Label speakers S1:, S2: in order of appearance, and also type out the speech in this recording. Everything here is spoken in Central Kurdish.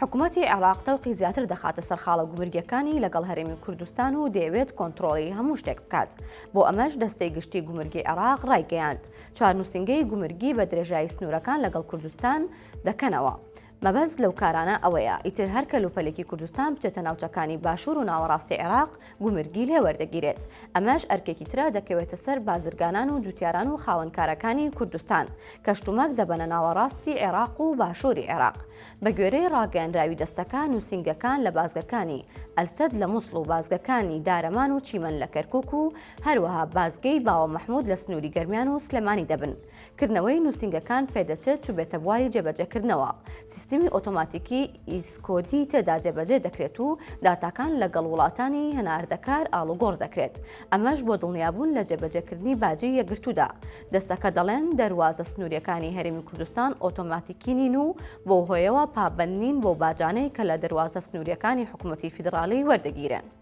S1: حکومەتی عێراق تەوقی زیاتر دەخاتە سەر خاڵە گومرگیەکانی لەگەڵ هەرێمی کوردستان و دەیەوێت کۆنترۆڵی هەموو شتێک بکات، بۆ ئەمەش دەستەی گشتی گومرگی عێراق ڕایگەیاند، چوار نووسینگەی گومرگی بە درێژایی سنوورەکان لەگەڵ کوردستان دەکەنەوە. مەبەست لەو کارانە ئەوەیە ئیتر هەر کەلوپەلێکی کوردستان بچێتە ناوچەکانی باشوور و ناوەڕاستی عێراق گومرگی لێ وەردەگیرێت. ئەمەش ئەرکێکی ترە دەکەوێتە سەر بازرگانان و جوتیاران و خاوەنکارەکانی کوردستان کە شتومەک دەبەنە ناوەڕاستی عێراق و باشووری عێراق. بەگوێرەی ڕاگەیەنراوی دەستەکە، نووسینگەکان لە بازگەکانی ئەلسەد لە موسڵ و بازگەکانی دارەمان و چیمەن لە کەرکوک و هەروەها بازگەی باوە مەحمود لە سنووری گەرمیان و سلێمانی دەبن. کردنەوەی نووسینگەکان پێدەچێت چووبێتە بواری جێبەجێکردنەوە. سیستمی ئۆتۆماتیکی ئیسکۆدی تێدا جێبەجێ دەکرێت و داتاکان لەگەڵ وڵاتانی هەناردەکار ئاڵوگۆڕ دەکرێت، ئەمەش بۆ دڵنیابوون لە جێبەجێکردنی باجی یەکگرتوودا. دەستەکە دەڵێن، دەروازە سنوورییەکانی هەرێمی کوردستان ئۆتۆماتیکی نین و بەو هۆیەوە پابەند نین بەو باجانەی کە لە دەروازە سنوورییەکانی حکومەتی فیدڕاڵی وەردەگیرێن.